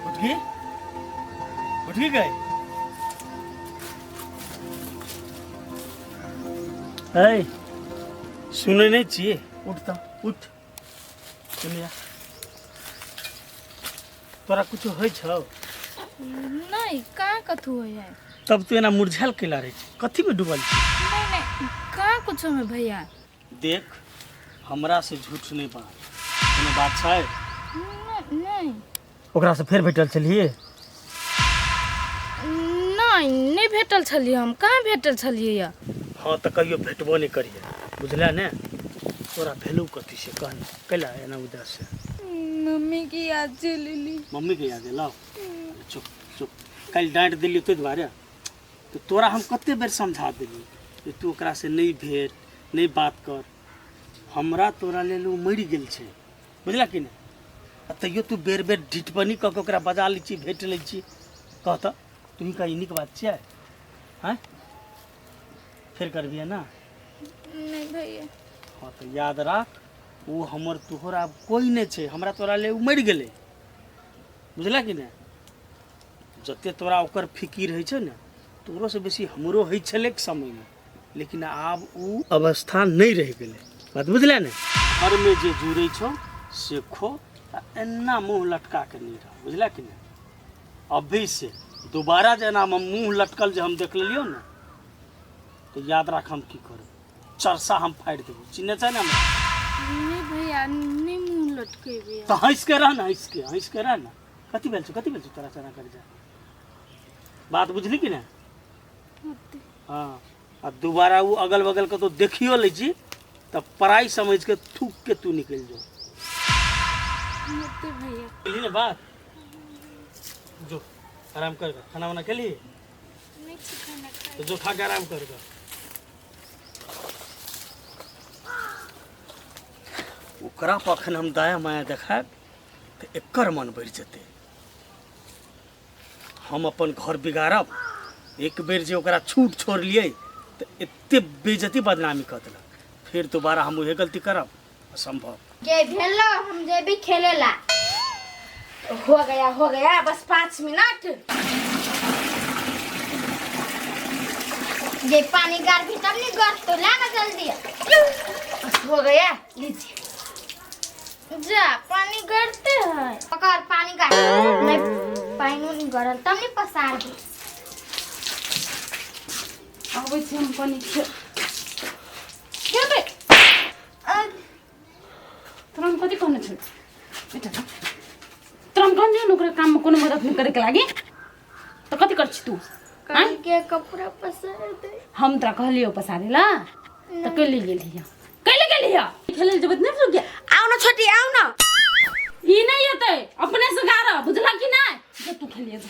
उठ गई, उठ गई। ऐ सुनै नहि छियै? उठ तऽ, उठ। सुनिया, तोरा कुछो होइ छौ? नहीं, कहाँ कथू होइ है। तब तू एना मुरझायल कैला रहै छी? कथीमे डूबल छी? नहीं नहीं, कहाँ कुछो में भैया। देख, हमरा से झूठ नहि बाज। कोनो बात छै? नहीं नहीं। ओकरा से फेर भेटल छलियै? नहीं, नहीं भेटल छलियै हम। कहाँ भेटल छलियै या? हँ, तऽ कहियो भेटबो नहि करियै, बुझले ने? तोरा भेलौ कथी से, कह ने, कैला एना उदास छै? मम्मी की याद चलि एली। मम्मी के याद एलौ? चुप चुप। काल्हि डाँटि देलियौ ताहि दुआरे तऽ तोरा हम कते बेर समझा देलियौ जे तू ओकरा से नहि भेट, नहि बात कर। हमरा तोरा लेल ओ मरि गेल छै, बुझलक कि नहि? आ तैयो तू बेर बेर ढिटपनी कऽ के ओकरा बजा लै छी, भेट लै छी। कह तऽ तू कह, ई नीक बात छियै? आँय, फेर करबियै ना? नहीं भैया। हँ, तऽ याद राख, ओ हमर तोहर आब कोइ नहि छै। हमरा तोरा ले ओ मरि गेलै, बुझलक कि नहि? जते तोरा ओकर फिकिर होइ छै ने, तोरोसँ बेसी हमरो होइ छलै समयमे, लेकिन आब ओ अवस्था नहि रहि गेलै। बात बुझले ने? घरमे जे जुड़ै छौ से खो, आ एना मुँह लटका के नहि रह, बुझले कि नहि? अभी से दोबारा जे एना मुँह लटकल जे हम देख लेलियौ ने, तऽ याद राख हम की करब। चरसा हम फाड़ि देबो। चिन्है छै ने हमरा? नहीं भैया, नहीं मुँह लटकेबे। तऽ हँसि के रह ने, हँसि के, हँसि के रह ने। कथी भेल छौ? कथी भेल छौ तोरा? चना कर जा। बात बुझली कि नहि? हँ, आ दोबारा ओ अगल बगल कतौ देखियो लै छी तऽ पराई समझ के थूक के तू निकलि जो। होते भैया। बुझली ने बात? जो आराम कर। खाना वाना खेली? नहीं छी खाना खाइ। तो जो खा के आराम कर। ओकरा पर अखन हम दाया माया देखायब तऽ एकर मन बढ़ि जेतै। हम अपन घर बिगाड़ब। एक बेर जे ओकरा छूट छोड़लियै तऽ एते बेइज्जती बदनामी कऽ देलक। फेर दोबारा हम उहे गलती करब? असंभव। जे भेलो, हम जेबी खेलेला। हो गया, हो गया, बस 5 मिनट। जे पानी गार भी तब नहीं गार तो ला ना जल्दी। बस हो गया, लीजिए। जा, पानी गरते है। पकड़, पानी गार नहीं, पानी नहीं गरल तब नहीं पसार दी। अबै छी हम कनि खेबै। तोरा हम कथी कहने छौ बेटा? तोरा हम कहने छौ ने ओकरा काममे कोनो मदद नहि करैके लागि, तऽ कथी कर छी तू? कल के कपड़ा पसार दे। हम तोरा कहलियौ पसारे ला? तऽ कैले गेलियै, कैले गेलियै? खेलै लए जेबै तऽ नहि रुकिया। आओ ना छोटी, आओ ना। ई नहि एतै, अपने से गारह, बुझला कि नहि? जो तू खेलिए जो,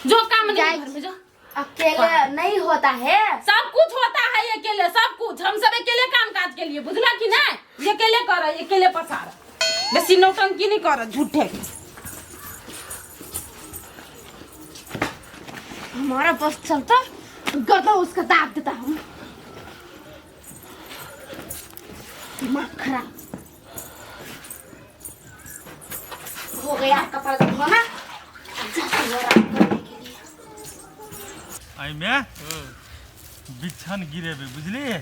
जो काम नहीं जाइ घर में जो। अकेले नहीं होता है। सब कुछ होता है अकेले, सब कुछ। हम सब अकेले काम काज के लिए, बुझला कि नहीं? ये अकेले कर, अकेले पसार। बेसी नौटंकी नहीं कर झूठे के। हमारा बस चलता तो गर्दन उसका दाब देता हूँ। दिमाग खराब हो गया। कपड़ा धोना, अब जाते हो आराम करने के लिए। एहिमे बिछन गिरेबै, बुझलियै?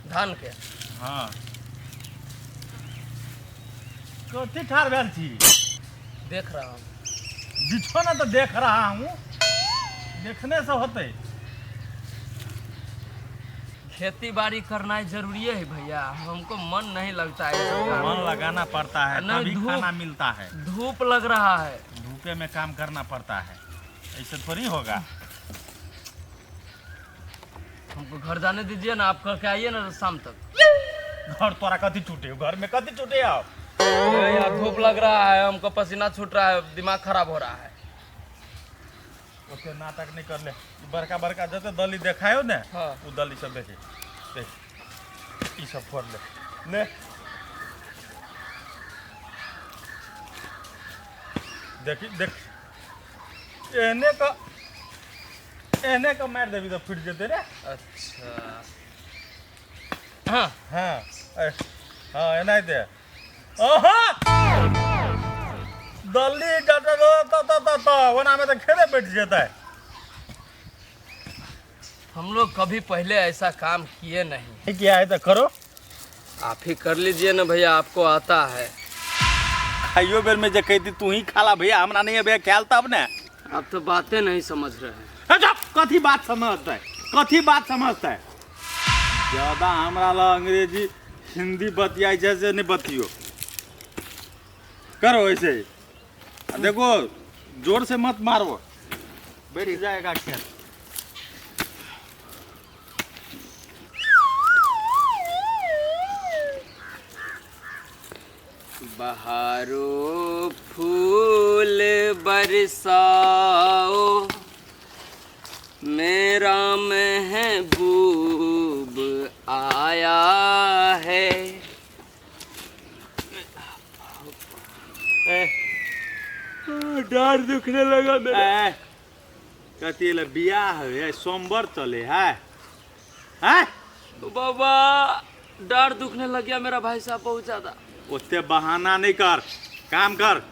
धान के? हँ। कथी ठाढ़ भेल छी? देख रहा हूँ। बिछो ना तो देख रहा हूँ, देखने से होते? खेती बाड़ी करना जरूरी है भैया, हमको मन नहीं लगता है ये सब काम। मन लगाना पड़ता है। नहीं, तभी धूप- खाना मिलता है। धूप लग रहा है। धूपे में काम करना पड़ता है, ऐसे थोड़ी होगा। हमको घर जाने दीजिए ना। आप करके आइए ना शाम तक। घर तोरा कथी छूटे? घर में कथी छूटे आप? ए यार, धूप लग रहा है, हमको पसीना छूट रहा है, दिमाग खराब हो रहा है। ओते नाटक नहीं कर ले। ई बड़का बड़का जते दली देखायो ने, हाँ। उ दली सब देखी, देख, ई सब फोड़ ले, ले। देखी देख एहने का मारि देबी तऽ फुटि जेतै रे। अच्छा हाँ। हाँ हाँ एनाहिते। अहाँ दल्ली डटल त त त त ओनामे तऽ खेरे बैठ जेतै। हम लोग कभी पहले ऐसा काम किए नहीं। किया है तो करो। आप ही कर लीजिए ना भैया, आपको आता है। खाइयो बेर में जे कहती तू ही खाला भैया, हमरा नहीं अबे ख्याल तब ने। आप तो बातें नहीं समझ रहे हैं। अच्छा कथी बात समझते है, कथी बात समझते है? ज्यादा हमरा ला अंग्रेजी हिंदी बतियाई छै से नहीं बतियो, करो ऐसे ही। देखो जोर से मत मारो, बैठ जाएगा खेल। बहारो फूल बरसाओ मेरा महबूब आया है। डर दुखने लगा मेरा। कथी ले बियाह है, सोमवार चले है, हैं? बाबा डर दुखने लग गया मेरा भाई साहब बहुत ज्यादा। ओते बहाना नहीं कर, काम कर।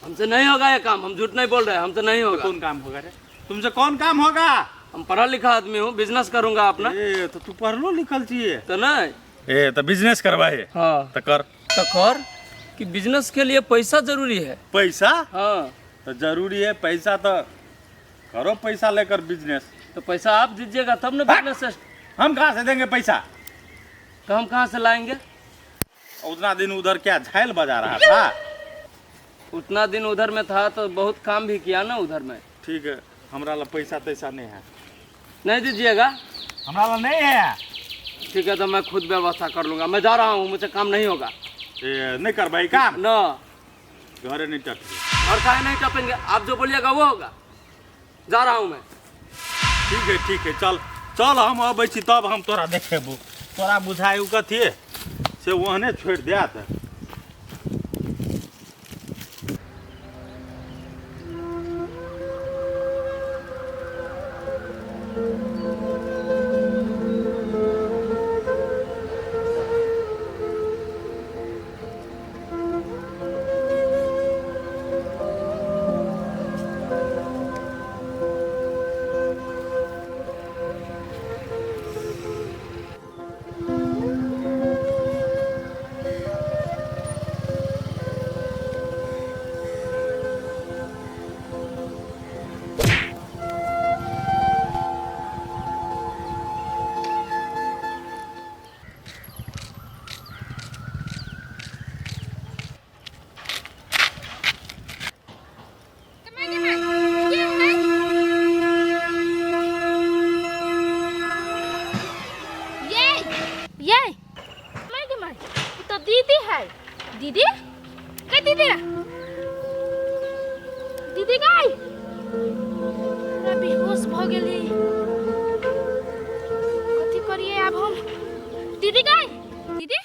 हमसे नहीं होगा ये काम, हम झूठ नहीं बोल रहे हैं, हमसे नहीं होगा। कौन काम होगा रे तुमसे? कौन काम होगा? हम पढ़ा लिखा आदमी हूँ, बिजनेस करूंगा अपना। ए तो तू पढ़लो लिखल चाहिए तो नहीं। ए तो बिजनेस करवाए। हाँ तो कर। तो कर कि बिजनेस के लिए पैसा जरूरी है। पैसा? हाँ तो जरूरी है पैसा, तो करो पैसा लेकर बिजनेस। तो पैसा आप दीजिएगा तब ना बिजनेस। हम कहाँ से देंगे पैसा? तो हम कहाँ से लाएंगे? उतना दिन उधर क्या झाल बजा रहा था? उतना दिन उधर में था तो बहुत काम भी किया ना उधर में। ठीक है, हमरा ला पैसा तैसा नहीं है। नहीं दीजिएगा? हमरा ला नहीं है। ठीक है तो मैं खुद व्यवस्था कर लूंगा, मैं जा रहा हूँ, मुझसे काम नहीं होगा। ए, नहीं कर भाई काम ना, घरे नहीं टपे। और काहे नहीं टपेंगे, आप जो बोलिएगा वो होगा। जा रहा हूँ मैं। ठीक है ठीक है, चल चल, हम अबै छी तब हम तोरा देखेबो। तोरा बुझाइ उ कथी से ओहने छोड़ि देत। दीदी है। दीदी के दीदी, दीदी गाय पूरा बेहोश भ गेली। कथी करिए अब हम? दीदी गाय, दीदी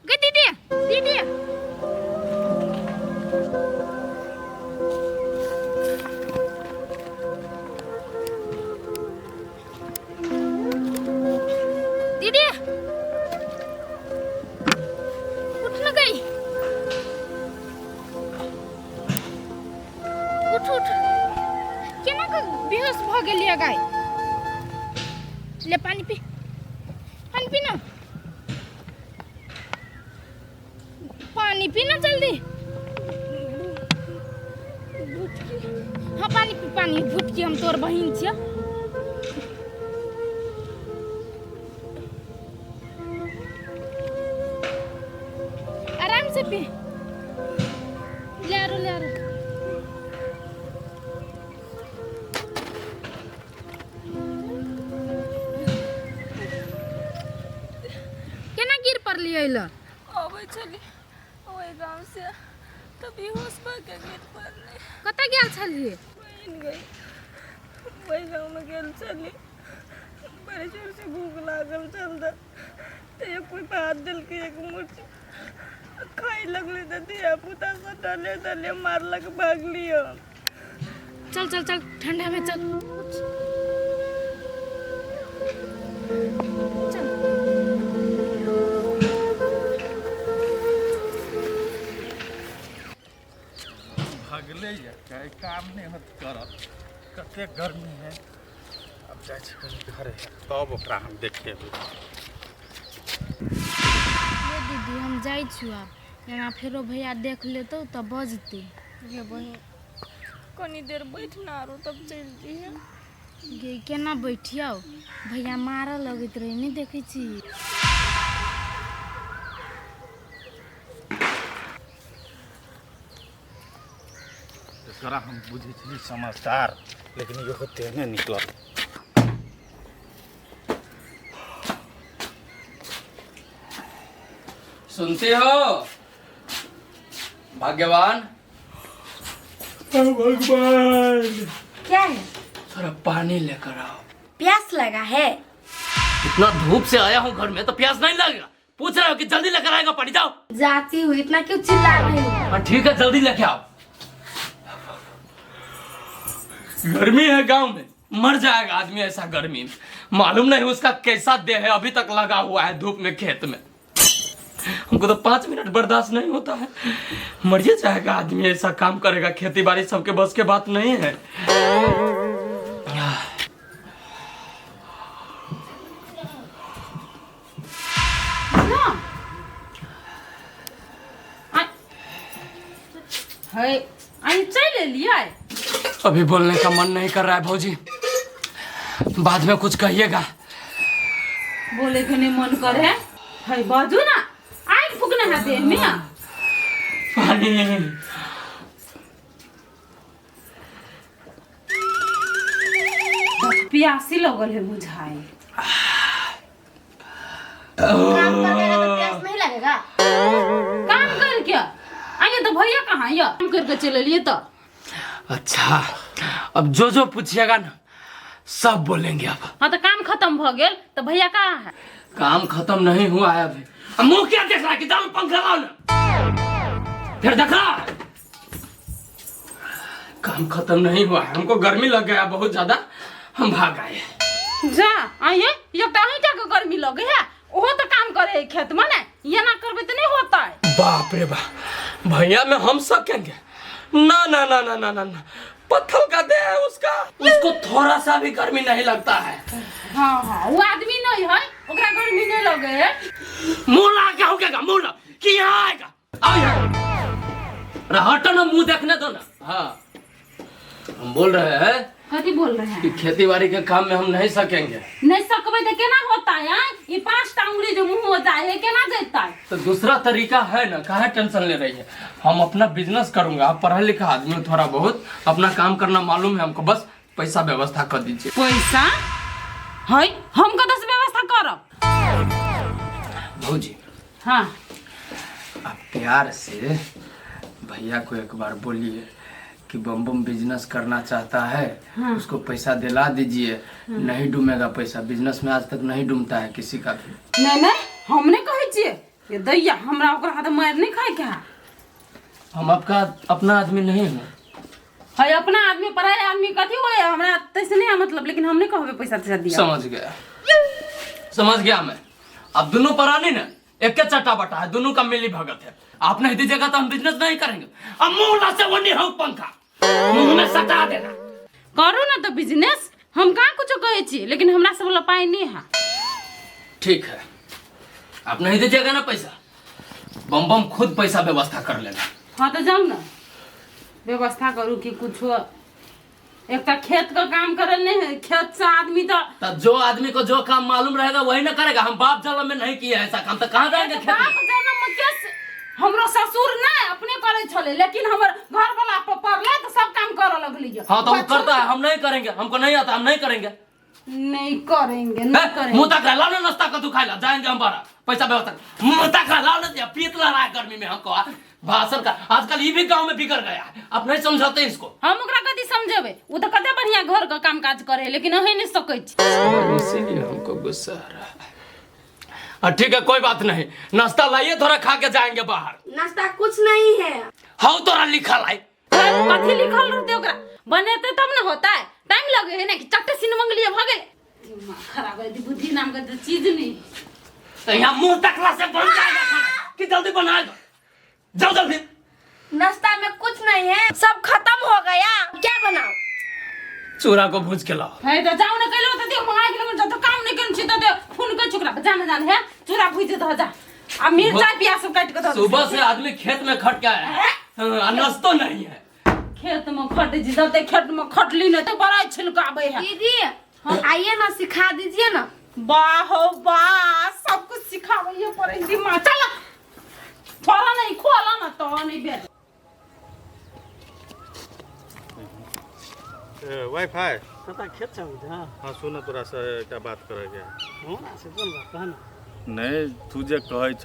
गे, दीदी दीदी दीदी उठ न गई, उठ उठ, केना के बेहोश भ गेलियै गाय? ले पानी पी, पानी पी ना, पानी पी ना जल्दी। हाँ पानी पी, पानी भुटकी, हम तोर बहिन छियै। आराम से पी, ले आरो ले आरो। केना गिर पड़लियै ल? अबै छली ओहि गाँव से तऽ बेहोश भऽ के गिर पड़लै। कतऽ गेल छलियै? बहिन गई ओहि गाँवमे गेल छली, बड़ी जोर से भूख लागल छल तऽ एक कोइ भात देलकै एक मुट्ठी, खाइ लगली तऽ धिया पुता सब डरले डरले मारलक भागली हम। चल चल चल, ठंडा में चल। चल। भगले या कहीं काम नहीं होत करत, कते गर्मी है। अब जाइ छी कनि घरे, तब ओकरा हम देखेबै। ये दीदी, हम जाइ छी आब, एना फेरो भैया देख लेतौ तऽ बजतै। गे बहिन, कनी देर बैठ ना आरो तब चलि जइहे। गे केना बैठियौ, भैया मारऽ लगैत रहै, नहि देखै छी? एकरा हम बुझै छली समझदार, लेकिन इहो तेहने निकलल। सुनते हो भाग्यवान? भगवान, क्या है? थोड़ा पानी लेकर आओ। प्यास लगा है? इतना धूप से आया हूँ घर में तो प्यास नहीं लगेगा? पूछ रहे हो कि जल्दी लेकर आएगा पानी, जाओ। जाती हूँ, इतना क्यों चिल्ला रहे हो? हाँ ठीक है, जल्दी लेके आओ। गर्मी है गांव में, मर जाएगा आदमी ऐसा गर्मी में। मालूम नहीं उसका कैसा देह है, अभी तक लगा हुआ है धूप में खेत में। हमको तो 5 मिनट बर्दाश्त नहीं होता है, मर ही जाएगा आदमी ऐसा काम करेगा। खेती बाड़ी सबके बस के बात नहीं है। है अहीं चलि एलियै? अभी बोलने का मन नहीं कर रहा है भौजी, बाद में कुछ कहिएगा। बोले के नहीं मन करे है, बाजू ना आगि फूकने है देह में। पानी। प्यासी लगल है बुझाए। काम करेगा तो प्यास नहीं लगेगा? काम करके आगे तो भैया कहाँ या काम करके चले लिए तो। अच्छा, अब जो जो पूछिएगा ना सब बोलेंगे अब। हाँ तो काम खत्म भ गेल तो भैया कहाँ है? काम खत्म नहीं हुआ है अभी। अब मुंह क्या देख रहा है कि जाओ पंखा लाओ ना, फिर देख रहा है। काम खत्म नहीं हुआ है, हमको गर्मी लग गया बहुत ज्यादा, हम भाग आए। जा आइए, ये तो अहीं जाके गर्मी लगे है, ओहो तो काम करे है खेत में ना, ये ना करबे तो नहीं होता है। बाप रे बाप, भैया में हम सकेंगे ना ना ना ना ना ना ना, पत्थर का देह है उसका, उसको थोड़ा सा भी गर्मी नहीं लगता है। हाँ हाँ, वो आदमी नहीं है, ओकरा गर्मी नहीं लगे है। मुंह ला के होगा, मुंह ला कि यहाँ आएगा। आओ यहाँ, अरे हटो ना, मुंह देखने दो ना। हाँ हम बोल रहे हैं। कथी बोल रहे हैं? कि खेती बाड़ी के काम में हम नहीं सकेंगे। नहीं सकबे तो केना होता है? ये 5 टा उंगली जो मुंह हो जाए है केना जेता है? तो दूसरा तरीका है ना, काहे टेंशन ले रही है? हम अपना बिजनेस करूंगा, आप पढ़ा लिखा आदमी हो, थोड़ा बहुत अपना काम करना मालूम है हमको, बस पैसा व्यवस्था कर दीजिए। पैसा है हम कतऽ से व्यवस्था करब? भौजी हाँ आप प्यार से भैया को एक बार बोलिए कि बम बम बिजनेस करना चाहता है। हाँ। उसको पैसा दिला दीजिए। हाँ। नहीं डूबेगा पैसा, बिजनेस में आज तक नहीं डूबता है किसी का भी। नहीं नहीं, हम नहीं कहै छियै ये दैया, हमरा ओकरा हाथ मारि नहीं खाय के है। हम आपका अपना आदमी नहीं हूँ। है अपना आदमी पराया आदमी कथी होय, हमरा तैसे नहीं है मतलब, लेकिन हम नहीं कहबै पैसा तैसा दिया। समझ गया, समझ गया मैं। अब दोनों परानी ना एक के चट्टा बटा है, दोनों का मिली भगत है। आप नहीं दीजिएगा तो हम बिजनेस नहीं करेंगे। अब मुंह से वो नहीं हो पंखा मुंह में सटा देना। करू ना तो बिजनेस, हम कहाँ कुछ कहै छी, लेकिन हमरा सब लग पाइ नहीं है। ठीक है, आप नहीं दीजिएगा ना पैसा, बम बम खुद पैसा व्यवस्था कर लेना। हाँ तो जाऊ ना व्यवस्था करू कि कुछ। एक तो खेत का काम करल नहीं है, खेत से आदमी तो जो आदमी को जो काम मालूम रहेगा वही ना करेगा। हम बाप जन्म में नहीं किया ऐसा काम, तो कहाँ जाएंगे खेत में? बाप जन्म में कैसे? हमरो ससुर ना अपने करे छले, लेकिन हमर घर वाला पर पड़ले तो सब काम करे लगलिए। हाँ तो वो करता है, हम नहीं करेंगे, हमको नहीं आता, हम नहीं करेंगे। नहीं करेंगे, नहीं करेंगे। मुंह तक लाओ ना, नाश्ता कद्दू खाए ला जाएंगे हम बाहर, पैसा व्यवस्था मुंह तक लाओ ना, पीत ला रहा है गर्मी में हमको भाषण का। आजकल ये भी गांव में बिगड़ गया है, आप नहीं समझाते इसको। हम ओकरा कथी समझेबै, वो तो कते बढ़िया घर का काम काज करे, लेकिन अहीं नहीं सकै छी, इसीलिए हमको गुस्सा आ रहा है। हाँ, ठीक है कोई बात नहीं, नाश्ता लाइए थोड़ा खा के जाएंगे बाहर। नाश्ता कुछ नहीं है। हाँ तोरा लिखल है। कथी लिखल रहते ओकरा बनेते तब न होता है, टाइम लगे है ना कि चट्टे सिन मंगलिए भ गेलै। दिमाग खराब है, बुद्धि नाम के तो चीज नहीं। तो यहाँ मुंह तकला से बन जाएगा खाना कि जल्दी बनाएगा, जाओ जल्दी। नाश्ता में कुछ नहीं है, सब खत्म हो गया, क्या बनाओ? चूरा को भूज के लाओ। है तो जाओ ना कहलो तो दे मंगा के जब तो काम नहीं करन छी तो दे फोन कर चुकरा जान जान है चूरा भूज दे जा आ मिर्चा प्याज सब काट के दे। सुबह से आदमी खेत में खट के आया है, हाँ, नाश्तो नहीं है। खेत में खट जी जब खेत में खटली नहीं तो बड़ा छिलकाबे है। दीदी आइए ना सिखा दीजिए ना। वाह हो वाह सब कुछ सिखाबे पड़े दिमाग। चल थोड़ा नहीं खोला ना तो नहीं बेट। वाईफाई कता खेत छौ उधर? हाँ सुन तोरा से एकटा बात करे के। हमरा से कोन बात कह ना। नहीं तू जे कहै छ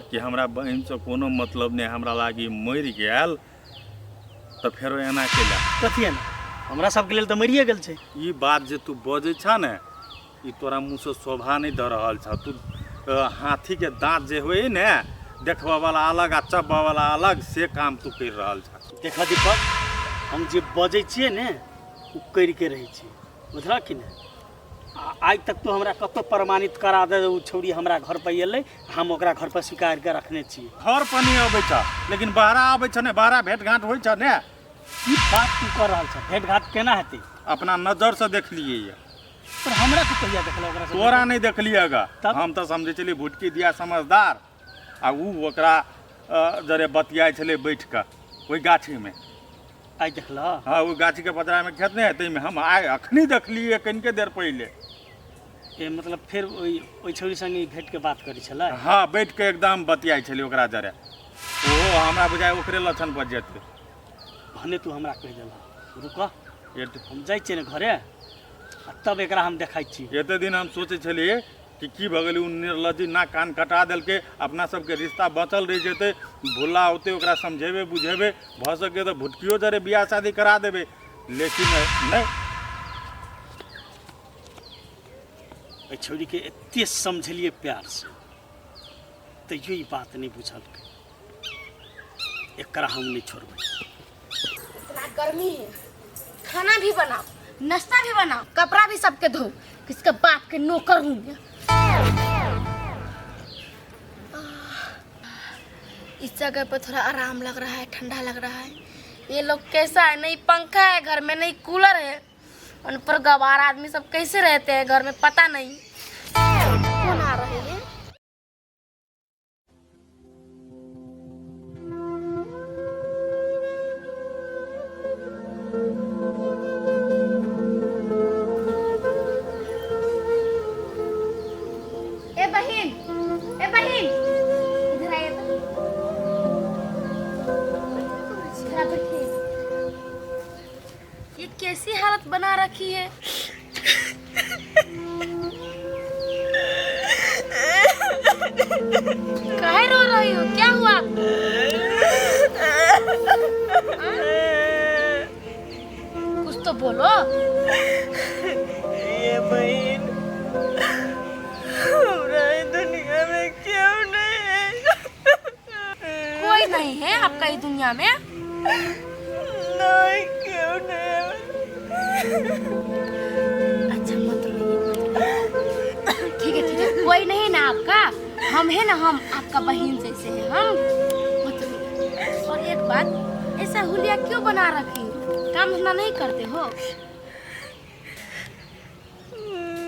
कि हमरा बहिन से कोनो मतलब नहीं, हमरा लागी मरि गेल त फेरो एना केला। कथी एना? हमरा सबके लेल त मरिए गेल छै। ई बात जे तू बजै छ ने ई तोरा मुँह से शोभा नहीं द रहल छ। तू हाथी के दांत जे होय ने देखबा वाला अलग आ चबा वाला अलग, से काम तू कर रहल छ। देखा दीपक, हम जे बजै छियै ने उ करि के रहै छियै, बुझलह कि नहि? आइ तक तू हमरा कतौ प्रमाणित करा दे उ छौड़ी हमरा घर पर एलै, हम ओकरा घर पर स्वीकार के रखने छियै। घर पर नहीं अबै छ लेकिन बाहरा अबै छ ने, बाहरा भेंट घाट होइ छ ने। ई बात तू कर रहल छ, भेंट घाट केना हेतै? अपना नजर से देखलियै ये। पर हमरा तू कहिया देखल ओकरा से? तोरा नहीं देखलियै गा, हम तऽ समझै छलियै भुटकी दिया समझदार आ उ ओकरा जरे बतियाइ छलै बैठ कऽ ओहि गाछीमे। आइ देखल? हाँ ओहि गाछीके पतरामे खेत नहि है ताहिमे हम आइ अखनी देखलियै कनिके देर पहिले। ए मतलब फेर ओहि ओहि छौड़ी संगे भेंट के बात करै छलै? हाँ बैठ के एकदम बतियाइ छलै ओकरा जरे। ओहो हमरा बुझाइ ओकरे लक्षण पर जेतै। भने तू हमरा कहि देलह, रुक हम जाइ छियै ने घरे आ तब एकरा हम देखाइ छी। एते दिन हम सोचै छलियै कि की भऽ गेलै उ निर्लज्जी नाक कान कटा देलकै, अपना सबके रिश्ता बचल रहि जेतै, भुला औतै ओकरा समझेबै बुझेबै, भऽ सकै तऽ भुटकियो जरे बियाह शादी करा देबै, लेकिन नहि। एहि छौड़ीके एते समझलियै प्यार से तैयो ई बात नहि बुझलकै, एकरा हम नहीं छोड़बै। इतना गर्मी है, खाना भी बनाओ, नाश्ता भी बनाओ, कपड़ा भी सबके धो, किसके बाप के नौकर हूँ मैं। इस जगह पर थोड़ा आराम लग रहा है, ठंडा लग रहा है। ये लोग कैसा है, नहीं पंखा है घर में, नहीं कूलर है, उन पर गवार आदमी सब कैसे रहते हैं घर में पता नहीं। कौन आ रहे हैं? ए बहन, ए बहन, इधर आइए तो। इधर बैठिए। ये कैसी हालत बना रखी है? काहे रो रही हो, क्या हुआ आपको? कुछ तो बोलो। ये बहन, हमरा दुनिया में क्यों नहीं है? कोई नहीं है आपका इस दुनिया में? नहीं, क्यों नहीं? अच्छा मत रोइए, ठीक है ठीक है, कोई नहीं ना आपका, हम है ना, हम आपका बहन जैसे हैं हम। मत रोइए। और एक बात, ऐसा हुलिया क्यों बना रखी हो? काम धंधा नहीं करते हो?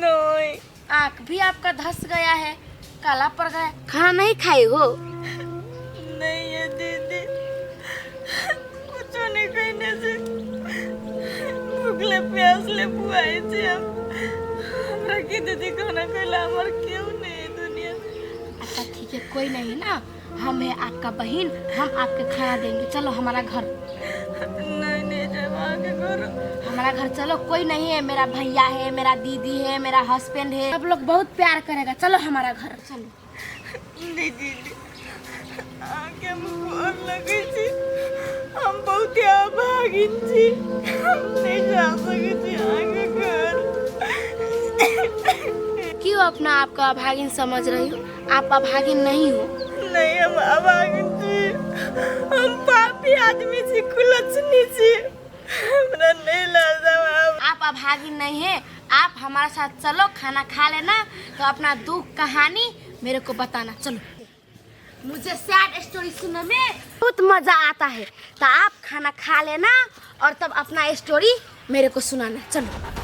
नहीं। आँख भी आपका धस गया है, काला पड़ गया, खाना नहीं खाए हो? नहीं है दीदी, कुछ नहीं कहने से भूखले प्यासले बुआई छी हम। हमरा के दीदी खाना खैला हमर क्यों नहीं है दुनिया में। अच्छा ठीक है, कोई नहीं ना, हम है आपका बहन, हम आपके खाना देंगे, चलो हमारा घर। नहीं नहीं जाओ आगे घर, हमारा घर चलो, कोई नहीं है, मेरा भैया है, मेरा दीदी है, मेरा हस्बैंड है, सब लोग बहुत प्यार करेगा, चलो हमारा घर चलो। दीदी आके हम गोर लगे छी, हम बहुत अभागिन छी, हम नहीं जा सके छी आगे घर। क्यों अपना आपका अभागिन समझ रही हो? आप अभागिन नहीं हो। नहीं, हम अभागिन छी, हम पापी आदमी छी, कुलक्षणी छी, हमरा नहीं ला जाओ आप। आप अभागिन नहीं है, आप हमारे साथ चलो, खाना खा लेना, तो अपना दुख कहानी मेरे को बताना। चलो, मुझे सैड स्टोरी सुनने में बहुत मजा आता है, तो आप खाना खा लेना और तब अपना स्टोरी मेरे को सुनाना। चलो।